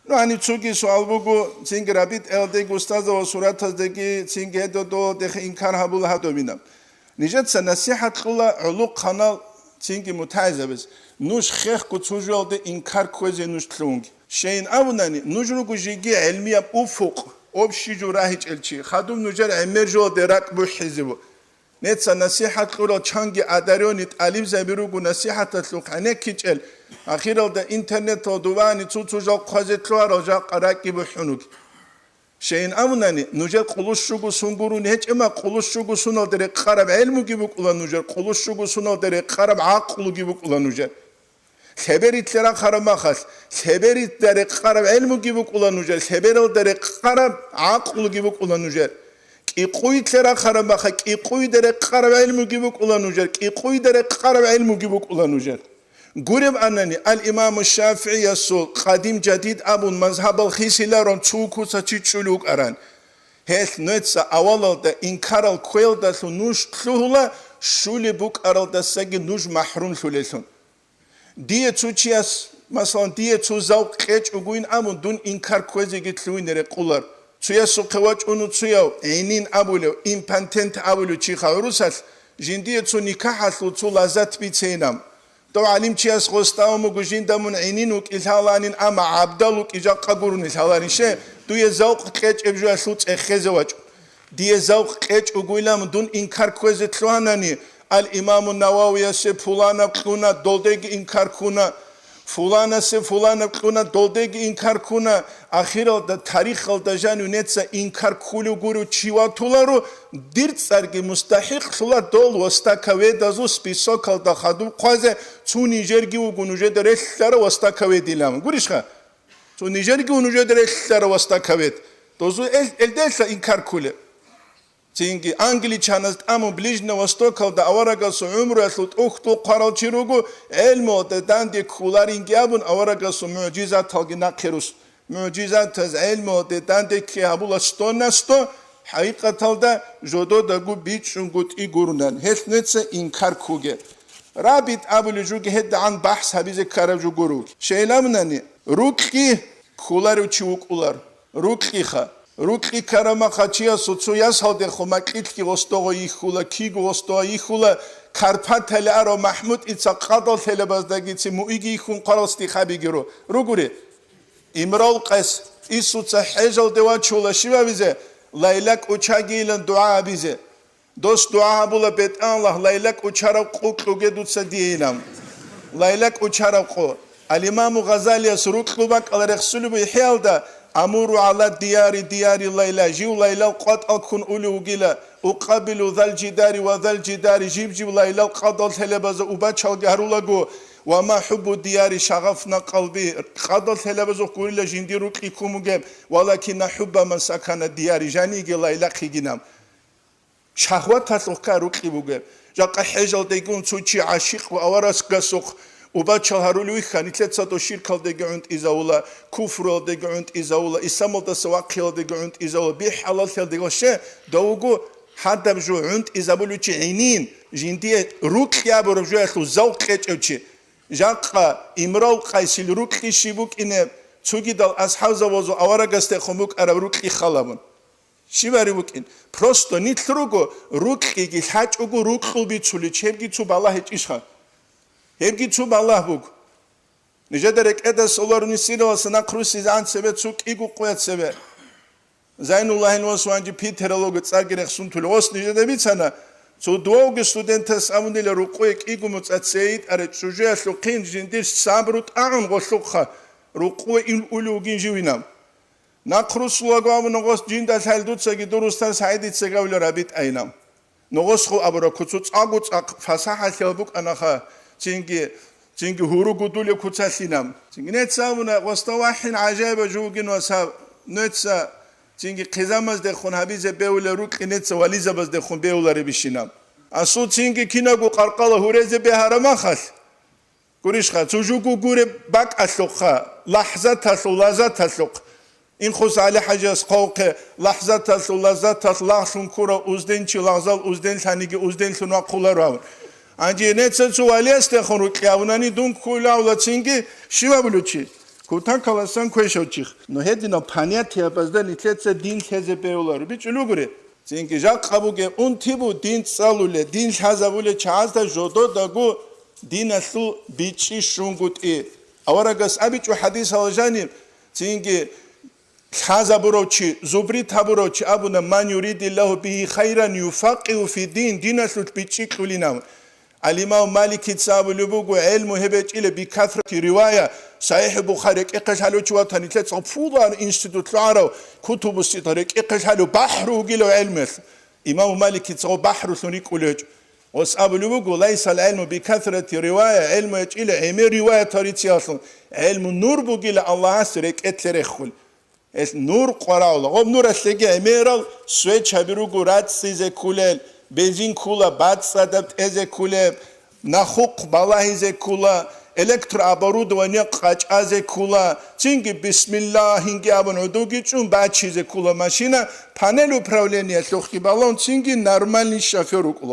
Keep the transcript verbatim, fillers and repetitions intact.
Ну, гьаниб цоги суал буго, цинги РабитӀаялдеги, устазда ва суратаздеги, цинги гьедодолалдехъе инкар гьабула гьадобина. Нижеца насихӀат кьула гӀолохъанал цинги мутагӀилзабаз, нуж хехго цо жоялде инкар кквезе нуж лъугьунги. Щайин абунани, нуж руго жеги гӀелмияб уфукъ, общий жо рагьичӀел чи, хадуб нужер гӀемер жоялде ракӀ бухӀизе буго. Неца насихӀат кьурал чанги одарённый тӀалибзаби руго насихӀаталъухъ гӀенеккичӀел, ахиралда интернеталда вани цо-цо жал хъвазе лъугьарал жакъа ракӀги бухӀун вуги. Щайин абунани, нужер къулущуго сун гурун гьечӀема, къулущуго суналда рекъараб гӀелмуги букӀула нужер, къулущуго суналда рекъараб гӀакълуги букӀула нужер. Лъеберилъе рахъараб махалъ, лъеберилда рекъараб гӀелмуги букӀула нужер, лъебералда рекъараб гӀакълуги букӀула нужер. КӀикъуйлъе рахъараб махалъ, кӀикъуйда рекъараб гӀелмуги букӀула нужер, кӀикъуйда рекъараб гӀелмуги букӀула нужер. Гуреб анани, ал-Имаму ШафигӀиясул къадим-жадид абун мазгьабал хисиларун цо куца чи чӀулев вукӀаран. Гьелъ нуца авалалда инкарал кквеялдалъун нуж лъугьула, щулеб букӀаралдасаги нуж махӀрумлъулелъун. Дие цо чияс, масалан, дие цо завкъ кьечӀогойин абун, дун инкар кквезеги лъугьине рекъолар. Цоясухъе вачӀун цояв, гӀинин абулев, импотент абулев чиха гӀурусалъ, жиндие цо никахӀалъул цо лаззат бицейинан. Дов гӀалимчияс гъостав муго жинда мун гӀинин вукӀи лъаланин, амма гӀабдал вукӀи жакъа гурони лъаланише, дуе завкъ кьечӀеб жоялъул цӀехезе вачӀун. Дие завкъ кьечӀогойилан дун инкар кквезе лъугьанани, ал-Имаму Нававиясе пуланаб кьуна, долдеги инкар ккуна, фуланасе фуланаб кьуна, долдеги инкар ккуна, ахиралда тарихалда жанив неца инкар ккулев гурев чи ватуларо, дир цӀарги мустахӀикълъула дол востоковедазул списокалда хадуб хъвазе, цо нижерги вуго нужеда релълъарав востоковедилан. Гурищха? Цо нижерги вуго нужеда релълъарав востоковед. Дозул эл-, элделъа инкар ккулеб. Цинги англичаназ тӀамун Ближний Востокалда аварагасул гӀумруялъул тӀухьдул хъварал чи руго, гӀелмуялде данде кколаринги абун аварагасул мугӀжизаталги нахъе рус. МугӀжизатаз гӀелмуялде данде кке гьабула сто на сто, хӀакъикъаталда жододаго бичӀчӀунгутӀи гурунан, гьелъ нуца инкар ккуге. Рабит абулеб жоги гьедигӀан бахӀс гьабизе ккараб жо гуро. Щайин абунани, рукьи кколарев чи вукӀулар. Рукьиха. Рукьи карамахъа чиясул цо ясалдехун макьилъги гъостогъо йихьула, киго гъостогъо йихьула, Карпатале арав МахӀмудица къадал лъелебаздагицин муиги йихьун хъварал стихабиги ру-, ругури. Имрал къайс, Исуца хӀежалде вачула щибабизе, Лайла кӀучагийилан дугӀа абизе. Дос дугӀа гьабула, БетӀаллагь, Лайла кӀучараб къо кьуге дуца диейилан. Лайла кӀучараб къо. Ал-Имаму Гъазалияс рукьу бакӀал рехсулеб ихӀиялда, амуру гӀала дияри, дияри Лайла, жив Лайлал къватӀал ккун улев вугила, укъабилу зал жидари ва зал жидари, жиб-жиб Лайлал къадал лъелебаза убачалги гьарулаго, ва ма хӀуббу дияри шагъафна къалби, къадал лъелебазухъ гурила жиндир рукьи ккун бугеб, валакинна хӀубба ман сакана дияри, жаниги Лайла хъигинаб. Шагьваталъухъ ккарукьи бугеб. Жакъа хӀежалдегун цо чи гӀашикъ ва аварагасухъ убачал гьарулев вихьа, нилъеца дов ширкалдеги гӀунтӀизавула, куфруялдеги гӀунтӀизавула, исламалдаса вахъиялдеги гӀунтӀизавула, бихӀ-хӀалаллъиялдеги ва ще, дов вуго гьадаб жо гӀунтӀизабулев чи гӀинин, жиндие рукьи абураб жоялъул завкъ кьечӀев чи. Жакъа Имрал Къайсил рукьи щиб букӀинеб, цогидал асхӀабзабазул аварагасдехун букӀараб рукьи халабун. Щибари букӀин. Просто нилъ руго, рукьиги лъачӀого рукьул бицулел, гьебги цо балагь гьечӀищха? Гьебги цо балагь буго. Нижеда рекӀеда соларуни сираласа нахъ русизегӀан цебе цо кӀиго къоя цебе. Зайнуллагьил вас ванжи Питералого цӀарги рехсун тулев. Ос нижеда бицана, цо дуавги студентас абунила рукъуе кӀиго муцӀа цей йитӀарай чӀужуялъухъин жиндир сабру тӀагӀун гъолъухъа, рукъуе ил улев вугин живинаб. Нахъ русулаго абуна гъос жинда лъай дуцаги дур устаз СагӀидица гавила РабитӀайилан. Ногъосхъу абура куцу цӀакъу цӀакъ фасахӀалъиял букӀанаха, цинги, цинги гьуру гудулев куцалъинан. Цинги неца абуна гъоста вахӀин гӀажаиба жугин ва саб, неца цинги хъизамаздехун гьабизе бевулел рукьи неца вализабаздехун бевуларебищинаб. Асул цинги кинабго къаркъала гьурезе бегьара махалъ. Гурищха, цо жуго гуреб бакӀалъухъа, лахӀзаталъул лаззаталъухъ. Инхус ГӀали-ХӀажияс хъвавухъе, лахӀзаталъул лаззаталъ лагълъун ккурав узденчи лагъзал узденлъаниги узденлъун вахъуларо абун. Гьанже неца цо валиясдехун рукьи абунани дун ккула авлацинги щиб абулев чи? Гьутан каласан квешав чихъ. Но гьединал понятиябазда нилъеца дин лъезе бегьуларо. БичӀчӀулугури. Цинги жакъа бугеб унти бу дин цӀалуле, дин лъазабуле чагӀазда жододаго диналъул бичӀчӀи щунгутӀи. Аварагас абичӀо хӀадисалда жаниб, цинги лъазабурав чи, зубрит гьабурав чи абуна: «Ман юридиллагьу бигьи хайран юфаккъигьу фиддин», диналъулъ бичӀчӀи кьулин абун. Ал-Имам Маликица абулеб буго, гӀелму гьеб гьечӀила бикасрати ривая, СахӀихӀ Бухари рекӀехъе лъалев чи ватани, лъецӀал пулан институт лъугӀарав, кутубу ситта рекӀехъе лъалев бахӀру вугилав гӀелмуялъ. Имам Маликица гъо бахӀрулъун рикӀкӀулев гьечӀо. Гъос абулеб буго: «Лайсал гӀелму бикасрати ривая», гӀелму гьечӀила гӀемер риваятал рициялъун, гӀелму нур бугила Аллагьас рекӀелъе реххул. Гьелъ нур къварагӀула. Гъоб нуралъеги гӀемерал свеч гьаби руго рацӀцӀизе кколел, бензин ккола бацӀцӀадаб тӀезе кколеб, нахухъ балагьизе ккола, электрооборудование къачӀазе ккола, цинги бисмиллагь гьинги абун гӀодовги чӀун бачизе ккола машина, панель управлениялъухъги балун, цинги нормальный шофер вукӀула.